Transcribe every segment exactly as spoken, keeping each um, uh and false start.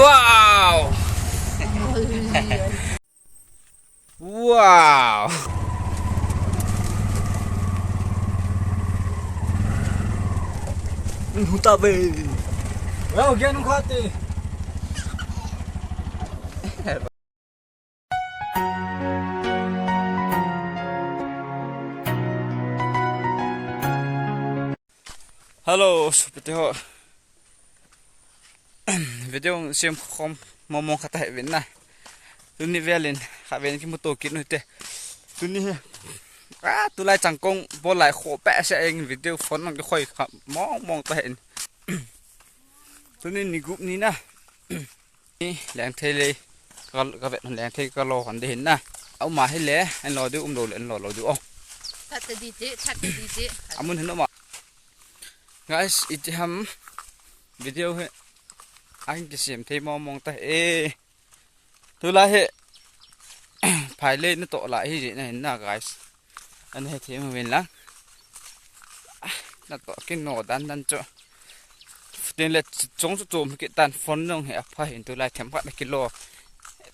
Wow! Wow! Hung ta ve. Wow, gian hung khate. Hello, sopite ho. Video sem khom mong mong khat ahi uvin na. Tuni velin, kha ven kimuto kit u hite. Tuni hi. Ah, tulai changkong bol lai kho pe se eng video phone nang kikhoi kha mong mong ta hin. Tuni ni gup ni na. Ni leng thei le. Ka, ka vet leng thei ka lo hon de hin na. Au ma hi le, en lo diu um lo le, en lo lo diu. Oh. That ta di ti, that ta di ti. Amun hin ma. Guys, iti ham video hi. Ang kisem thei mong mong ta e. Tulai hi. Phai le na to la hi je na hin na, guys. An he thei mo ven lang. Na to kin no dan dan cho. Tin le chong chu chom kit tan phone jong hi apha hin tulai them khat na kilo.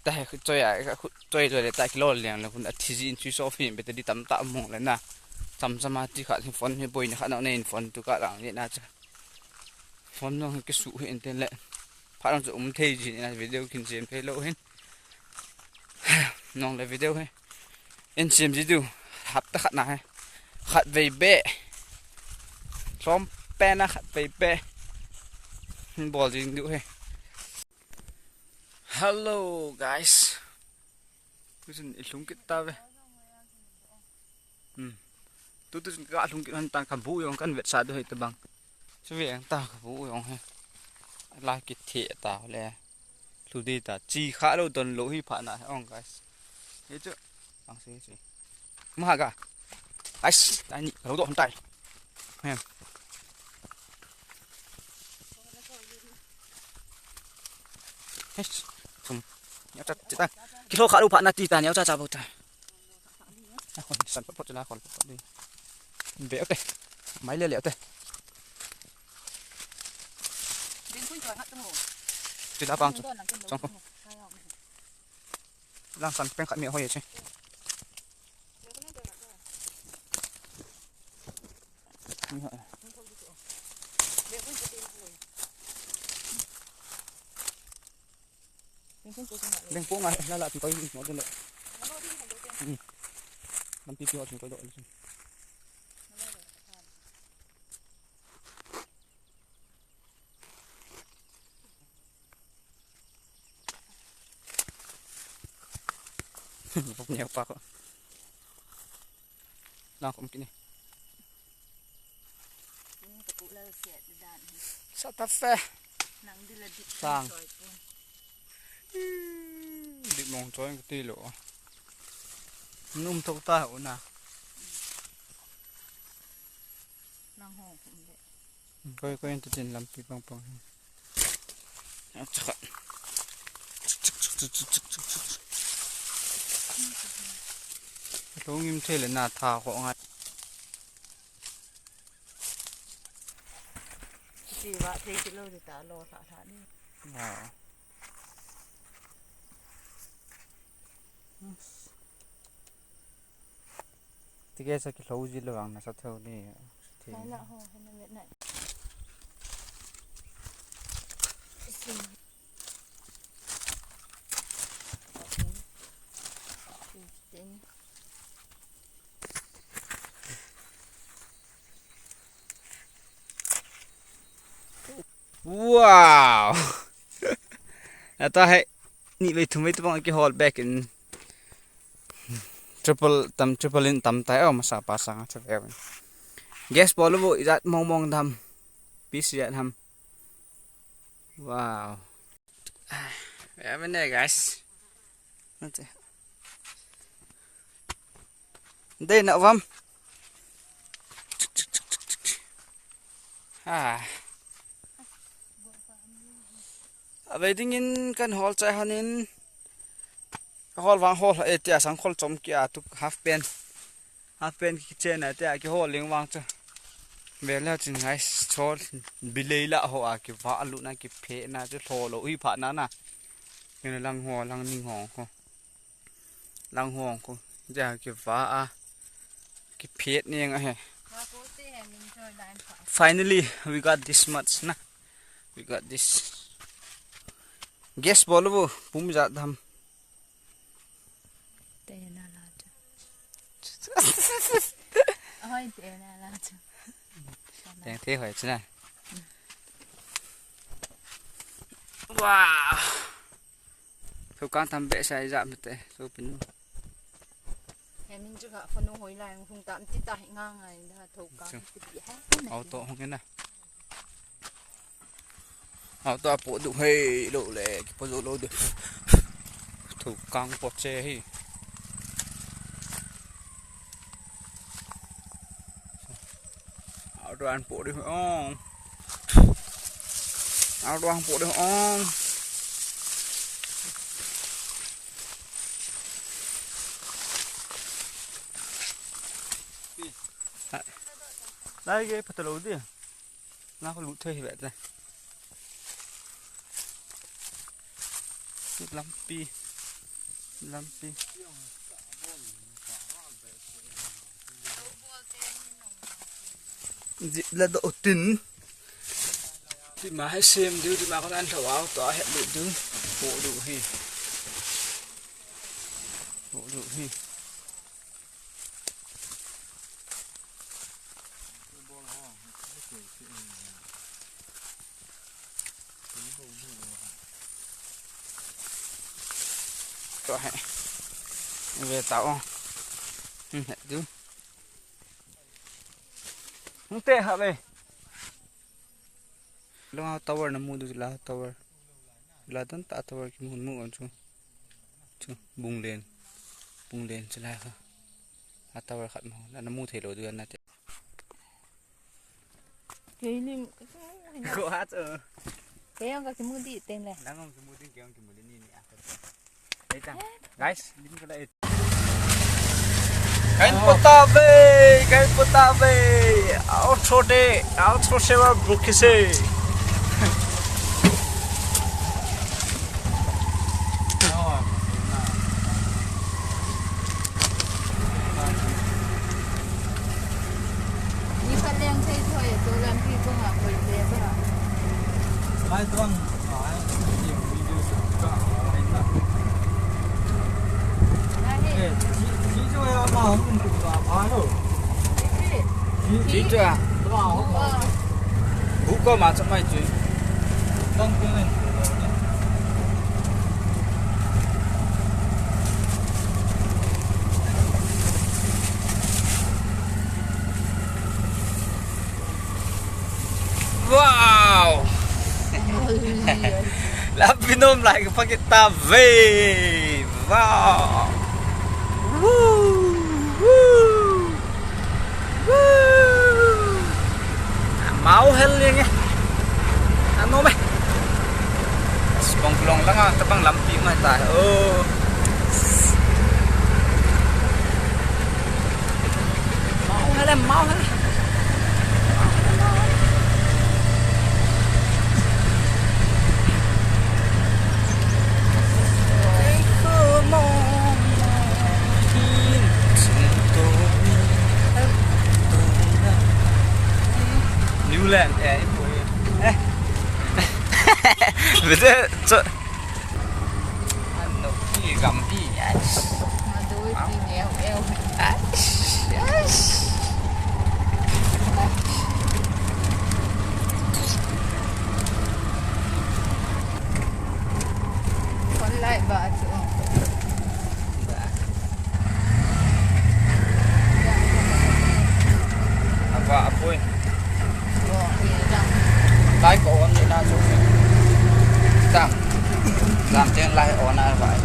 Ta he khu choi a, khu choi choi le ta kilo leng le khun a thi ji in chui so phi in be ta di tam ta mong le na. Cham cham a ti khat hin phone hi boi ni khat na ne in phone tu ka lang ni na cha. Phone jong hi kisu hi in tin le. Pha lang chu um thei ji ni na video kin sem thei lo hin. Nong le video hi. In sem ji diu. Hapta khat na hi. Khat vei be. Lhom pe na khat vei be. Hin bol jing diu hi. Hello, guys. Tuchun i lhung kit ta ve. Hmm. Tu, tuchun ka lhung kit han tan ka bu jong kan vet sa diu hi ta bang. Chu ve ang ta ka bu jong hi. Lai kit the ta le. Lhu di ta. Chi kha lo don lo hi pha na ong, guys. Hi chu. Ang si si. Ma ga. Ais, ta ni ka lo do han tai. Hem. Hes. Sum. Neo cha cha ta. Kilo kha lo pha na ti ta neo cha cha bo ta. A khon san pa po chu la khon pa di. Be o te. Mai le le o te. Chu la pang chu. Chong ko. Lang san peng khat mi hoi che. Lengpo nga la la ti koi mo dun le. Hmm. Lampi pi ho tin koi do le. Bok neo pa ko. Lang kom kini. Sa ta fe. Nang di la dik. Sang. Dik mong choi ka ti lo. Num thok ta ho na. Nang ho kum de. Koi koi tu tin lampi pang pang. Chaka. Lungim thei le na tha ko ngai. Chi va thei kilo di ta lo tha tha ni. Ah. Tige sa kilou ji lo ang nasa theu ni. Thei. Nai la ho, hena met nai. Wow. Ata hai ni vei thum vei tu bang kihol back in. Triple tam, triple in tam tai, oh, masa pasang, triple. Guys, bol u ijat mong mong dam. Piece ijat ham. Wow. Ve ve ne, guys. Nate. Dei na vam. Ah. A ve ding in kan hol chai han in. Hol vang hol, eh, tia sang khol chom kia tu half pen. Half pen kichen a tia kihol ling vang chu. Vela chun guys, chol bilei la ho a kivah a lutna kiphetna chu lho lou hi phatna na. Kina lang ho, lang ning ho ko. Lang ho ko. Ja kivah a. Kiphet ning a he. Finally, we got this much na. We got this. Guess bol vo, pum jat ham. Te na la chu. Ahoi, te na la chu. Teng te hoi chu na. Wow. Thokang tam behseh a ijat mite, sopinu. He min chu kha phone hoi lai hung tam ti ta hi nga ngai da thokang ti pi he. Auto hung na. Auto a poh duh hei lou le, kipoh duh lou de. Thokang poh che hi. Auto an poh de ong. Auto an poh de ong. Lai ge pata lou de. Na ko lut thei hi vet le. Lampi. Lampi. Jip la doh tin. Ti ma hai sem diu, ti ma ko nan thawau to het lut diu. Poh duh hi. Poh duh hi. Tua he. Ve tao. Hmm, he tu. Hung te ha ve. Lo tower na mu du la tower. La tan ta tower ki mun mu on chu. Chu bung len. Bung len chu la ha. A tower khat mu. La na mu thei lo du na te. Kei lim. Ko ha chu. Kei ang ka kimu di teng le. Nang ang kimu di, kei ang kimu di ni ni a. Guys, lim ka la. Kain pota ve, kain pota ve. Outro de, outro se va bukise. Ni ka leng thei thoi, to lampi ko nga koi le ba. Lai ton. Wow! Lampi nom lai ka pakit ta ve. Wow! Woo! Woo! Woo! Mau hel yang eh. Ano me? Sbong long lang ah, tabang lampi mai ta. Oh. Mau hel, mau hel. Newland, eh, eh. Betul, so, anu, i gam, i, yes. Aduh, ini, eu, eu. Yes, yes. Kon lai ba chu. Ava apoi. Lai ko on ni na chu. Tam. Tam ten lai on na vai.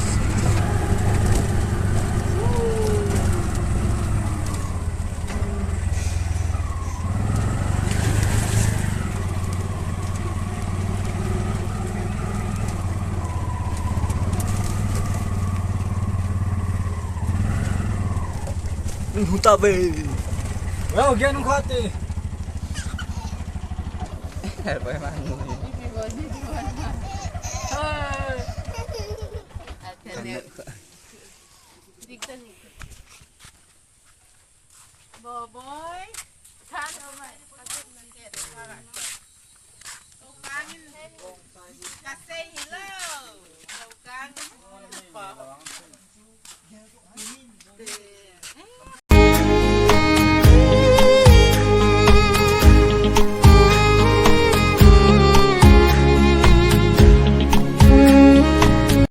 Hung ta ve. Well, gen hung khate. Help bai man. Boboy. Than o mai. Kasei hile.